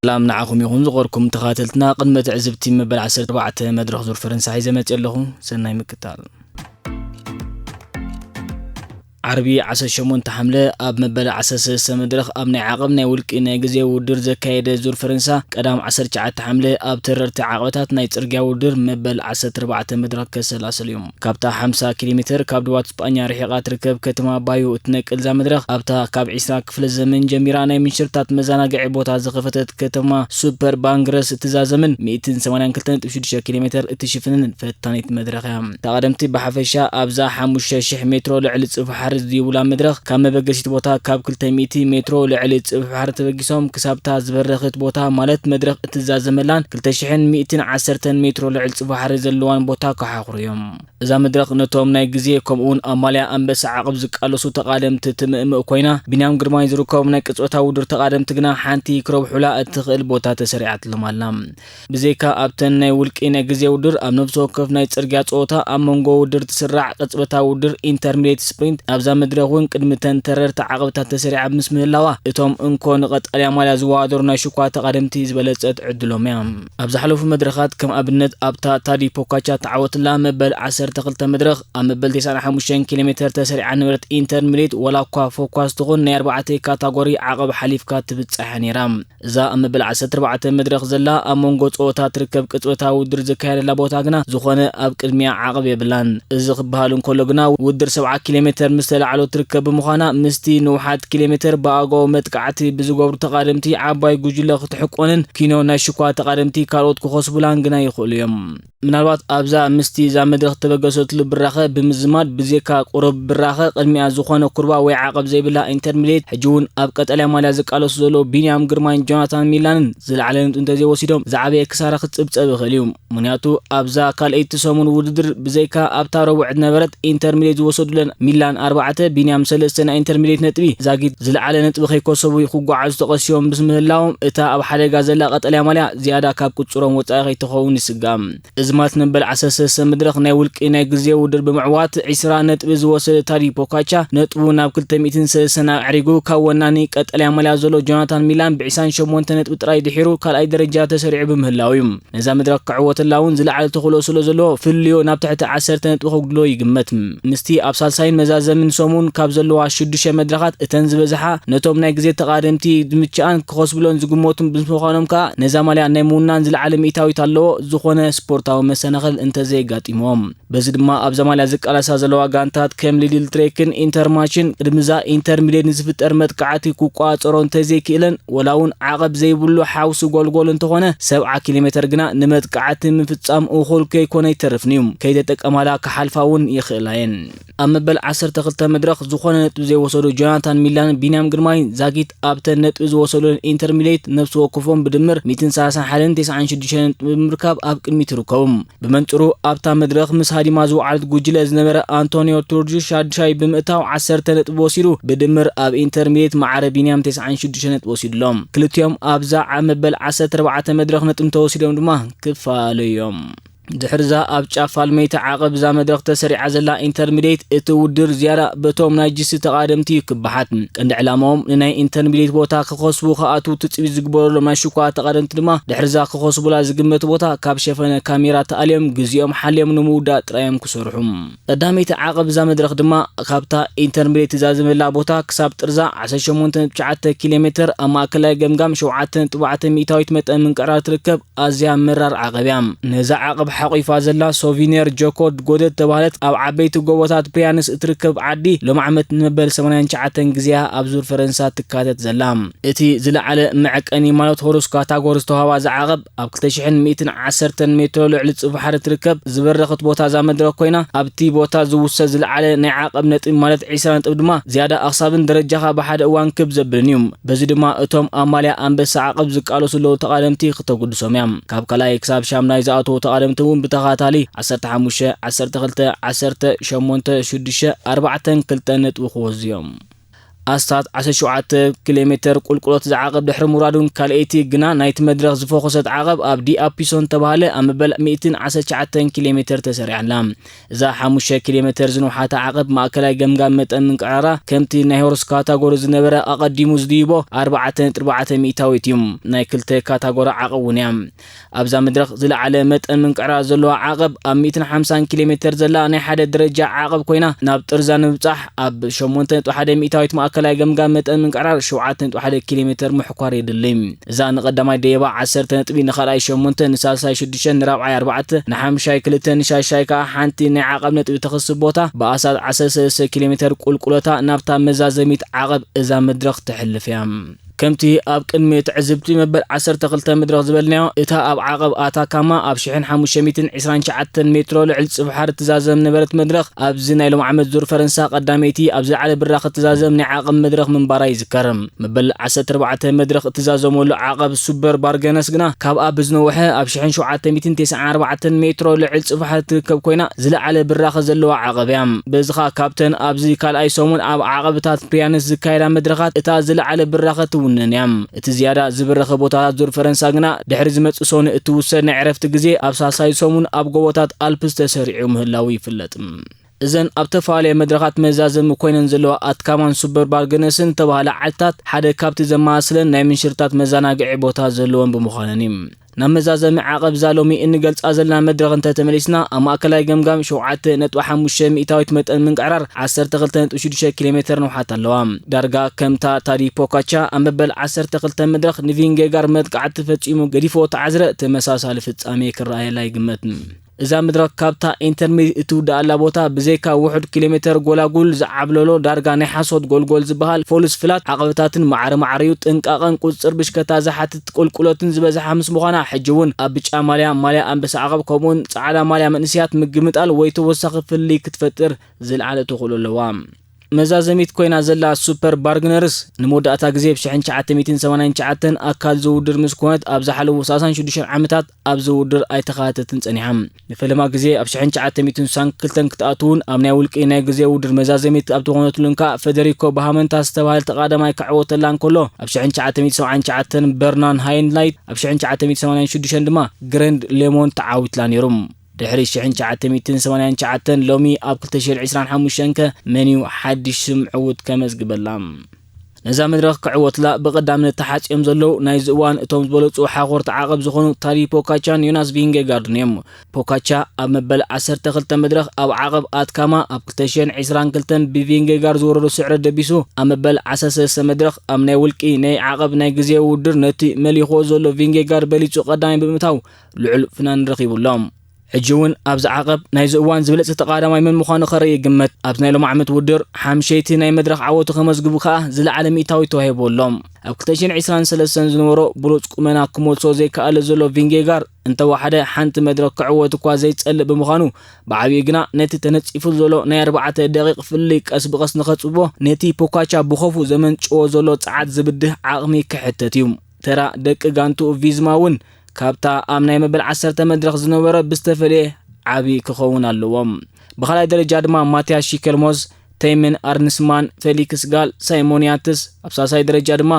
ሰላም ንዓኹም ይኹን ዝኸበርኩም ተኸታተልትና። ቅድመ ትዕዝብቲ መበል ዓሰርተ ኣርባዕተ መድረኽ ዙር ፈረንሳ ሒዘ መፅእ ኣለኹ። ሰናይ ምክታል። ዓርቢ ዓሰርተ ሸሞንተ ሓምለ ኣብ መበል ዓሰርተ ሰለስተ መድረኽ ኣብ ናይ ዓቐብ ናይ ውልቂ ናይ ግዜ ውድድር ዘካየደ ዙር ፈረንሳ፣ ቀዳም ዓሰርተ ትሽዓተ ሓምለ ኣብ ተረርቲ ዓቐብታት ናይ ጽርግያ ውድድር መበል ዓሰርተ ኣርባዕተ መድረኽ ከሰላሰሉ እዮም። ካብታ ሓምሳ ኪሎ ሜትር ካብ ዶባት ስጳኛ ርሒቓ ትርከብ ከተማ ባዩ እትነቅል እዛ መድረኽ፣ ኣብታ ካብ ዒስራ ክፍለ ዘመን ጀሚራ ናይ ምንሽርታት መዘናግዒ ቦታ ዝኸፈተት ከተማ ሱፐር ባንግረስ እትዛዘምን ሚእትን ሰማንያን ክልተን ነጥቢ ሽዱሽተ ኪሎ ሜትር እትሽፍንን ፈታኒት መድረኽ እያ። ተቐደምቲ ብሓፈሻ ኣብዛ ሓሙሽተ ሽሕ ሜትሮ ልዕሊ ጽፍሒ ባሕሪ ዝድይቡላ መድረኽ፣ ካብ መበገሲት ቦታ ካብ ክልተ ሚእቲ ሜትሮ ልዕሊ ጽፍሒ ባሕሪ ተበጊሶም ክሳብታ ዝበረኽት ቦታ ማለት መድረኽ እትዛዘመላን ክልተ ሽሕን ሚእትን ዓሰርተን ሜትሮ ልዕሊ ጽፍሒ ባሕሪ ዘለዋን ቦታ ከሓኹሩ እዮም። እዛ መድረኽ ነቶም ናይ ግዜ ከምኡውን ኣማልያ ኣንበሳ ዓቕብ ዝቃለሱ ተቓደምቲ ትምእምእ ኮይና፣ ቢንያም ግርማይ ዝርከቦም ናይ ቅጽበታዊ ውድድር ተቓደምቲ ግና ሓንቲ ክረብሑላ እትኽእል ቦታ ተሰሪዓትሎም ኣላ። ብዘይካ ኣብተን ናይ ውልቂ ናይ ግዜ ውድድር፣ ኣብ ነፍሲ ወከፍ ናይ ጽርግያ ጸወታ ኣብ መንጎ ውድድር ትስራዕ ቅጽበታዊ ውድድር ኢንተርሚዲየት ስፕሪንት ኣብዛ መድረኽ እውን ቅድሚ ተን ተረርቲ ዓቐብታት ተሰሪዓ ምስ ምህላዋ፣ እቶም እንኮ ንቐጠልያ ማልያ ዝወዳደሩ ናይ ሽኳ ተቓደምቲ ዝበለጸት ዕድሎም እያ። ኣብ ዝሓለፉ መድረኻት ከም ኣብነት ኣብታ ታዲ ፖካቻ ተዓወትላ መበል ዓሰርተ ክልተ መድረኽ ኣብ መበል ተስዓን ሓሙሽተን ኪሎ ሜትር ተሰሪዓ ነበረት ኢንተርሚዲየት ዋላ እኳ ፎኳስ ትኹን ናይ ኣርባዕተ ካታጎሪ ዓቐብ ሓሊፍካ ትብጻሕ እያ ነይራ። እዛ ኣብ መበል ዓሰርተ ኣርባዕተ መድረኽ ዘላ ኣብ መንጎ ጸወታ ትርከብ ቅጽበታዊ ውድድር ዝካየደላ ቦታ ግና ዝኾነ ኣብ ቅድሚያ ዓቐብ የብላን። እዚ ክበሃል እንከሎ ግና ውድድር ሰብዓ ኪሎ ሜትር ምስ ተላዕሎ ትርከብ ብምዃና ምስቲ ንውሓት ኪሎ ሜትር ብኣግባቡ መጥቃዕቲ ብዝገብሩ ተቓደምቲ ዓባይ ጉጅለ ክትሕቆንን ኪኖ ናይ ሽኳ ተቓደምቲ ካልኦት ክኸስቡላን ግና ይኽእሉ እዮም። ምናልባት ኣብዛ ምስቲ እዛ መድረኽ ተበገሰትሉ ብራኸ ብምዝማድ ብዜካ ቁሩብ ብራኸ ቅድሚኣ ዝኾነ ኩርባ ወይ ዓቐብ ዘይብላ ኢንተርሚዲየት ሕጂ እውን ኣብ ቀጠልያ ማልያ ዝቃለሱ ዘለዉ ቢንያም ግርማይን ጆናታን ሚላንን ዝለዓለ ነጥቢ እንተዘይወሲዶም ዝዓበየ ክሳራ ክጽብጸብ ይኽእል እዩ። ምኽንያቱ ኣብዛ ካልኣይቲ ሰሙን ውድድር ብዘይካ ኣብታ ረቡዕ ዝነበረት ኢንተርሚዲየት ዝወሰዱለን ሚላን ኣርባዕተ ቢንያም ሰለስተ ናይ ኢንተርሚዲየት ነጥቢ ዛጊት ዝለዓለ ነጥቢ ከይከሰቡ ክጓዓዙ ተቐሲቦም ምስ ምህላዎም እታ ኣብ ሓደጋ ዘላ ቀጠልያ ማልያ ዝያዳ ካብ ቁጽሮም ወጻኢ ከይትኸውን ይስጋእ። እዚ ማለት ንበል ዓሰርተ ሰለስተ መድረኽ ናይ ውልቂ ናይ ግዜ ውድድር ብምዕዋት ዒስራ ነጥቢ ዝወሰደ ታዲ ፖካቻ ነጥቡ ናብ ክልተ ሚእትን ሰለስተን ኣዕሪጉ ካብ ወናኒ ቀጠልያ ማልያ ዘሎ ጆናታን ሚላን ብዒስራን ሸሞንተ ነጥቢ ጥራይ ድሒሩ ካልኣይ ደረጃ ተሰሪዑ ብምህላው እዩ። ነዛ መድረኽ ክዕወተላ እውን ዝለዓለ ተኽእሎ ስለ ዘለዎ ፍልዮ ናብ ትሕቲ ዓሰርተ ነጥቢ ከጉድሎ ይግመት። ምስቲ ኣብ ሳልሳይን መዛዘምን ሰሙን ካብ ዘለዋ ሽዱሽተ መድረኻት እተን ዝበዝሓ ነቶም ናይ ግዜ ተቓደምቲ ዝምችኣን ክኸስብሎን ዝግመቱን ብምዃኖም ከኣ ነዛ ማልያ ናይ ምውናን ዝለዓለ ሚእታዊት ኣለዎ፣ ዝኾነ ስፖርታዊ መሰናኽል እንተዘየጋጢሞም። በዚ ድማ ኣብዛ ማልያ ዝቃለሳ ዘለዋ ጋንታት ከም ሊድል ትሬክን ኢንተርማችን ቅድሚ እዛ ኢንተርሚዲየት ንዝፍጠር መጥቃዕቲ ክቋጸሮ እንተዘይክእለን፣ ወላ እውን ዓቐብ ዘይብሉ ሓውሲ ጎልጎል እንተኾነ፣ ሰብዓ ኪሎ ሜትር ግና ንመጥቃዕቲ ምፍጻም እኹል ከይኮነ ኣይተርፍን እዩ። ከይተጠቀማላ ክሓልፋ እውን ይኽእላ እየን። ኣብ መበል ዓሰርተ ክልተ መድረኽ ዝኾነ ነጥቢ ዘይወሰዱ ጆናታን ሚላን ቢንያም ግርማይ ዛጊት ኣብተን ነጥቢ ዝወሰዱለን ኢንተርሚዲየት ነፍሲ ወከፎም ብድምር ሚእትን ሰላሳን ሓደን ተስዓን ሽዱሽተን ነጥቢ ብምርካብ ኣብ ቅድሚት ይርከቡ። ብመንጽሩ ኣብታ መድረኽ ምስ ሃዲማ ዝወዓለት ጉጅለ ዝነበረ ኣንቶኒዮ ቱርጁ ሻድሻይ ብምእታው ዓሰርተ ነጥቢ ወሲዱ ብድምር ኣብ ኢንተርሚዲየት ማዕረ ቢንያም ተስዓን ሽዱሽተ ነጥቢ ወሲዱ ኣሎ። ክልቲኦም ኣብዛ ኣብ መበል ዓሰርተ ኣርባዕተ መድረኽ ነጥቢ እንተወሲዶም ድማ ክፈላለዩ እዮም። ድሕርዛ ኣብ ጫፍ ፋልመይቲ ዓቐብ እዛ መድረኽ ተሰሪዓ ዘላ ኢንተርሚዲየት እቲ ውድድር ዝያዳ በቶም ናይ ጂሲ ተቓደምቲ እዩ ክበሓት። ቀንዲ ዕላማኦም ንናይ ኢንተርሚዲየት ቦታ ክኸስቡ ክኣትዉ ትጽቢት ዝግበረሎም ናይ ሽኳ ተቓደምቲ ድማ ድሕርዛ ክኸስቡላ ዝግመት ቦታ ካብ ሸፈነ ካሜራ ተኣልዮም ግዜኦም ሓልዮም ንምውዳእ ጥራይ እዮም ክሰርሑ። ቀዳመይቲ ዓቐብ እዛ መድረኽ ድማ ካብታ ኢንተርሚዲየት ትዛዘመላ ቦታ ክሳብ ጥርዛ ዓሰርተ ሸሞንተ ነጥቢ ትሽዓተ ኪሎ ሜትር ኣብ ማእከላይ ገምጋም ሸውዓተ ነጥቢ ኣርባዕተ ሚእታዊት መጠን ምንቅዕራር ትርከብ ኣዝያ መራር ዓቐብ እያ። ነዛ ዓቐብ ሓቒፋ ዘላ ሶቪኔር ጆኮ ጎደት ተባህለት ኣብ ዓበይቲ ጎቦታት ፕሪያንስ እትርከብ ዓዲ ሎም ዓመት ንመበል ሰማንያን ትሽዓተን ግዜኣ ኣብ ዙር ፈረንሳ ትካተት ዘላ። እቲ ዝለዓለ መዐቀኒ ማለት ሆሩስ ካታጎሪ ዝተዋህባ እዛ ዓቐብ ኣብ ክልተ ሽሕን ሚእትን ዓሰርተን ሜትሮ ልዕሊ ጽፍሒ ባሕሪ ትርከብ ዝበረኸት ቦታ እዛ መድረኽ ኮይና፣ ኣብቲ ቦታ ዝውሰድ ዝለዓለ ናይ ዓቐብ ነጥቢ ማለት ዒስራ ነጥቢ ድማ ዝያዳ ኣኽሳብን ደረጃኻ ብሓደ እዋን ክብ ዘብልን እዩ። በዚ ድማ እቶም ኣብ ማልያ ኣንበሳ ዓቐብ ዝቃለሱ ዘለዉ ተቓደምቲ ክተጉድሶም እያ። ካብ ካልኣይ ክሳብ ሻምናይ ዝኣተዉ ተቓደምቲ እውን ብተኸታታሊ ዓሰርተ ሓሙሽተ፣ ዓሰርተ ክልተ፣ ዓሰርተ ሸሞንተ፣ ሽዱሽተ፣ ኣርባዕተን ክልተን ነጥቢ ክወስዱ እዮም። ኣስታት ዓሰርተ ሸውዓተ ኪሎ ሜተር ቁልቁሎት ዝዓቐብ ድሕሪ ምውራዱን ካልኣይቲ ግና ናይቲ መድረኽ ዝፈኾሰት ዓቐብ ኣብ ዲኣፒሶን ተባህለ ኣብ መበል ሚእትን ዓሰርተ ትሽዓተን ኪሎ ሜተር ተሰሪዓ ኣላ። እዛ ሓሙሽተ ኪሎ ሜተር ዝነውሓታ ዓቐብ ማእከላይ ገምጋም መጠን ምንቅዕራራ ከምቲ ናይ ሆርስ ካታጎሪ ዝነበረ ኣቐዲሙ ዝድይቦ ኣርባዕተ ነጥቢ ኣርባዕተ ሚእታዊት እዩ። ናይ ክልተ ካታጎሪ ዓቐብ እውን እያ። ኣብዛ መድረኽ ዝለዓለ መጠን ምንቅዕራር ዘለዋ ዓቐብ ኣብ ሚእትን ሓምሳን ኪሎ ሜተር ዘላ ናይ ሓደ ደረጃ ዓቐብ ኮይና ናብ ጥርዛ ንምብጻሕ ኣብ ሸሞንተ ነጥቢ ሓደ ሚእታዊት ማእከላይ ገምጋም መጠን ምንቅዕራር ሸውዓተ ነጥቢ ሓደ ኪሎ ሜተር ምሕኳር የድሊ። እዛ ንቐዳማይ ደየባ ዓሰርተ ነጥቢ፣ ንኻልኣይ ሸሞንተ፣ ንሳልሳይ ሽዱሽተ፣ ንራብዓይ ኣርባዕተ፣ ንሓምሻይ ክልተ፣ ንሻሻይ ከኣ ሓንቲ ናይ ዓቐብ ነጥቢ ተኽስብ ቦታ ብኣስታት ዓሰርተ ሰለስተ ኪሎ ሜተር ቁልቁለታ ናብታ መዛዘሚት ዓቐብ እዛ መድረኽ ተሕልፍ እያ። ከምቲ ኣብ ቅድሚ ትዕዝብቲ መበል ዓሰርተ ክልተ መድረኽ ዝበልናዮ፣ እታ ኣብ ዓቐብ ኣታካማ ኣብ ሽሕን ሓሙሽተ ሚእትን ዕስራን ትሽዓተን ሜትሮ ልዕሊ ጽፍሓር እትዛዘም ነበረት መድረኽ፣ ኣብዚ ናይ ሎም ዓመት ዙር ፈረንሳ ቀዳመይቲ ኣብ ዝለዓለ ብራኸ እትዛዘም ናይ ዓቐብ መድረኽ ምንባራ ይዝከር። መበል ዓሰርተ ኣርባዕተ መድረኽ እትዛዘመሉ ዓቐብ ሱፐር ባርገነስ ግና ካብኣ ብዝነውሐ ኣብ ሽሕን ሸውዓተ ሚእትን ተስዓን ኣርባዕተን ሜትሮ ልዕሊ ጽፍሓር እትርከብ ኮይና ዝለዓለ ብራኸ ዘለዋ ዓቐብ እያ። በዚ ኸኣ ካብተን ኣብዚ ካልኣይ ሰሙን ኣብ ዓቐብታት ፕሪያንስ ዝካየዳ መድረኻት እታ ዝለዓለ ብራኸ ትውንን እያ። እቲ ዝያዳ ዝበረኸ ቦታታት ዙር ፈረንሳ ግና ድሕሪ ዝመጽእ ሰኑይ እትውሰድ ናይ ዕረፍቲ ግዜ ኣብ ሳልሳይ ሰሙን ኣብ ጎቦታት ኣልፕስ ተሰሪዑ ምህላዉ ይፍለጥ። እዘን ኣብ ተፈላለየ መድረኻት መዛዘሚ ኮይነን ዘለዋ ኣትካማን ሱፐር ባርገነስን ዝተባህላ ዓድታት ሓደ ካብቲ ዘመሳስለን ናይ ምንሽርታት መዘናግዒ ቦታ ዘለወን ብምዃነን እዩ። ናብ መዛዘሚ ዓቐብ እዛ ሎሚ እንገልጻ ዘለና መድረኽ እንተተመሊስና፣ ኣብ ማእከላይ ገምጋም ሸውዓተ ነጥቢ ሓሙሽተ ሚእታዊት መጠን ምንቅዕራር ዓሰርተ ክልተ ነጥቢ ሽዱሽተ ኪሎ ሜተር ንውሓት ኣለዋ። ዳርጋ ከምታ ታዲ ፖካቻ ኣብ መበል ዓሰርተ ክልተ መድረኽ ንቪንጌጋር መጥቃዕቲ ፈጺሙ ገዲፍዎ ተዓዝረ፣ ተመሳሳሊ ፍጻሜ ክረኣየላ ይግመት። እዛ መድረኽ ካብታ ኢንተርሚድ እትውድኣላ ቦታ ብዘይካ ውሑድ ኪሎ ሜተር ጎላጉል ዝዓብለሎ ዳርጋ ናይ ሓሶት ጎልጎል ዝበሃል ፎልስ ፍላት ዓቐብታትን ማዕረ ማዕረዩ ጥንቃቐን ቁጽጽር ብሽከታ ዝሓትት ቁልቁሎትን ዝበዝሓ ምስ ምዃና፣ ሕጂ እውን ኣብ ብጫ ማልያ፣ ማልያ ኣንበሳ ዓቐብ ከምኡውን ጻዕዳ ማልያ መንእሰያት ምግምጣል ወይ ተወሳኺ ፍልልይ ክትፈጥር ዝለዓለ ተኽእሎ ኣለዋ። መዛዘሚት ኮይና ዘላ ሱፐር ባርግነርስ ንመወዳእታ ግዜ ብ ሽሕን ትሽዓተ ሚእትን ሰማንያን ትሽዓተን ኣካል ዝውድር ምስ ኮነት፣ ኣብ ዝሓለፉ ሰላሳን ሽዱሽተን ዓመታት ኣብዚ ውድር ኣይተኻተተትን ጸኒሓ። ንፈለማ ግዜ ኣብ ሽሕን ትሽዓተ ሚእትን ስሳን ክልተን ክትኣትውን ኣብ ናይ ውልቂ ናይ ግዜ ውድር መዛዘሚት ኣብ ዝኾነትሉን ከኣ ፈደሪኮ ባሃመንታ ዝተባህለ ተቓዳማይ ክዕወተላ እንከሎ፣ ኣብ ሽሕን ትሽዓተ ሚእትን ሰብዓን ትሽዓተን በርናን ሃይንላይት፣ ኣብ ሽሕን ትሽዓተ ሚእትን ሰማንያን ሽዱሽተን ድማ ግረንድ ሌሞን ተዓዊትላ ነይሩ። ድሕሪ ሽሕን ትሽዓተ ሚእትን ሰማንያን ትሽዓተን ሎሚ ኣብ ክልተ ሽሕን ዕስራን ሓሙሽተን ከ መን እዩ ሓድሽ ስም ዕዉት ከመዝግበላ? ነዛ መድረኽ ክዕወትላ ብቐዳምነት ተሓጽዮም ዘለዉ ናይዚ እዋን እቶም ዝበለጹ ሓኾርቲ ዓቐብ ዝኾኑ ታዲ ፖካቻን ዮናስ ቪንጌጋርድን እዮም። ፖካቻ ኣብ መበል ዓሰርተ ክልተ መድረኽ ኣብ ዓቐብ ኣትካማ ኣብ ክልተ ሽሕን ዕስራን ክልተን ብቪንጌጋርድ ዝወረዶ ስዕረት ደቢሱ ኣብ መበል ዓሰርተ ሰለስተ መድረኽ ኣብ ናይ ውልቂ ናይ ዓቐብ ናይ ግዜ ውድድር ነቲ መሊኽዎ ዘሎ ቪንጌጋርድ በሊጹ ቀዳማይ ብምእታው ልዑል ፍናን ረኺቡ ኣሎ። ሕጂ እውን ኣብዚ ዓቐብ ናይዚ እዋን ዝበለጸ ተቓዳማይ መን ምዃኑ ከርኢ ይግመት። ኣብዚ ናይ ሎም ዓመት ውድድር ሓምሸይቲ ናይ መድረኽ ዓወቱ ከመዝግቡ ከኣ ዝለዓለ ሚእታዊ ተዋሂብዎ ኣሎ። ኣብ ክልተ ሽሕን ዕስራን ሰለስተን ዝነበሮ ብሉጽ ቁመና ክመልሶ ዘይከኣለ ዘሎ ቪንጌጋር እንተወሓደ ሓንቲ መድረኽ ክዕወት እኳ ዘይጸልእ ብምዃኑ፣ ብዓቢኡ ግና ነቲ ተነጺፉ ዘሎ ናይ ኣርባዕተ ደቂቕ ፍልልይ ቀስ ብቐስ ንኸጽብቦ ነቲ ፖካቻ ብኸፉ ዘመንጭዎ ዘሎ ጸዓት ዝብድህ ዓቕሚ ክሕተት እዩ። ተራ ደቂ ጋንትኡ ቪዝማ እውን ካብታ ኣብ ናይ መበል ዓሰርተ መድረኽ ዝነበረ ብዝተፈልየ ዓቢ ክኸውን ኣለዎ። ብኻልኣይ ደረጃ ድማ ማቲያስ ሺከልሞዝ፣ ተይምን ኣርንስማን፣ ፌሊክስ ጋል፣ ሳይሞን ያትስ፣ ኣብ ሳልሳይ ደረጃ ድማ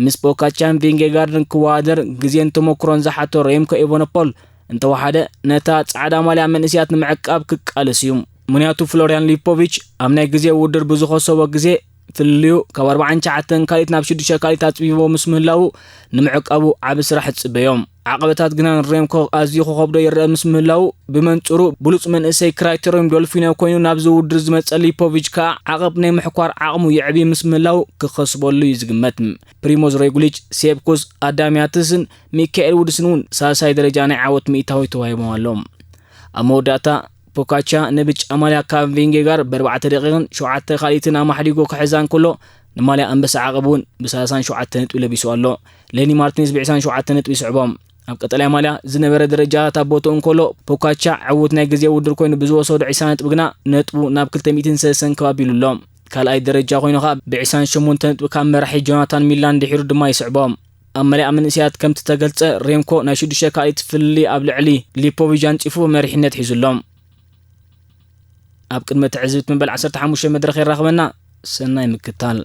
ምስ ፖካቻን ቪንጌጋርድን ክወዳደር ግዜን ተመክሮን ዝሓቶ ሬምኮ ኤቨነፖል እንተወሓደ ነታ ጻዕዳ ማልያ መንእሰያት ንምዕቃብ ክቃለስ እዩ። ምኽንያቱ ፍሎርያን ሊፖቪች ኣብ ናይ ግዜ ውድድር ብዝኸሰቦ ግዜ ፍልልዩ ካብ ኣርባዓን ትሽዓተን ካልኢት ናብ ሽዱሽተ ካልኢት ኣጽቢቦ ምስ ምህላዉ ንምዕቃቡ ዓቢ ስራሕ ይጽበዮም። ዓቐበታት ግና ንሬምኮ ኣዝዩ ክኸብዶ ይረአ ምስ ምህላዉ፣ ብመንጽሩ ብሉጽ መንእሰይ ክራይተርዮም ዶልፊኖ ኮይኑ ናብዚ ውድድር ዝመጸ ሊፖቪች ከኣ ዓቐብ ናይ ምሕኳር ዓቕሙ የዕቢ ምስ ምህላዉ ክኸስበሉ እዩ ዝግመት። ፕሪሞዝ ሮግሊች፣ ሴፕኩስ ኣዳሚያትስን ሚካኤል ውድስን እውን ሳልሳይ ደረጃ ናይ ዓወት ሚእታዊ ተዋሂቦም ኣለዉ። ኣብ መወዳእታ ፖካቻ ንብጫ ማልያ ካብ ቪንጌጋር ብኣርባዕተ ደቂቕን ሸውዓተ ካልኢትን ኣማሕዲጎ ክሕዛ እንከሎ፣ ንማልያ ኣንበሳ ዓቐብ እውን ብሰላሳን ሸውዓተ ነጥቢ ለቢሱ ኣሎ። ሌኒ ማርቲንስ ብዕስራን ሸውዓተ ነጥቢ ይስዕቦም። ኣብ ቀጠልያ ማልያ ዝነበረ ደረጃታት ቦትኡ እንከሎ፣ ፖካቻ ዕዉት ናይ ግዜ ውድድር ኮይኑ ብዝወሰዶ ዕስራ ነጥቢ ግና ነጥቡ ናብ ክልተ ሚእትን ሰለስተን ከባቢ ኢሉ ኣሎ። ካልኣይ ደረጃ ኮይኑ ከኣ ብዕስራን ሸሞንተ ነጥቢ ካብ መራሒ ጆናታን ሚላን ድሒሩ ድማ ይስዕቦም። ኣብ መለኣ መንእሰያት ከምቲ ተገልጸ፣ ሬምኮ ናይ ሽዱሽተ ካልኢት ፍልልይ ኣብ ልዕሊ ሊፖቪች ኣንጺፉ መሪሕነት ሒዙ ኣሎ። ኣብ ቅድመ ትዕዝብቲ መበል ዓሰርተ ሓሙሽተ መድረኽ የራኽበና። ሰናይ ምክታል።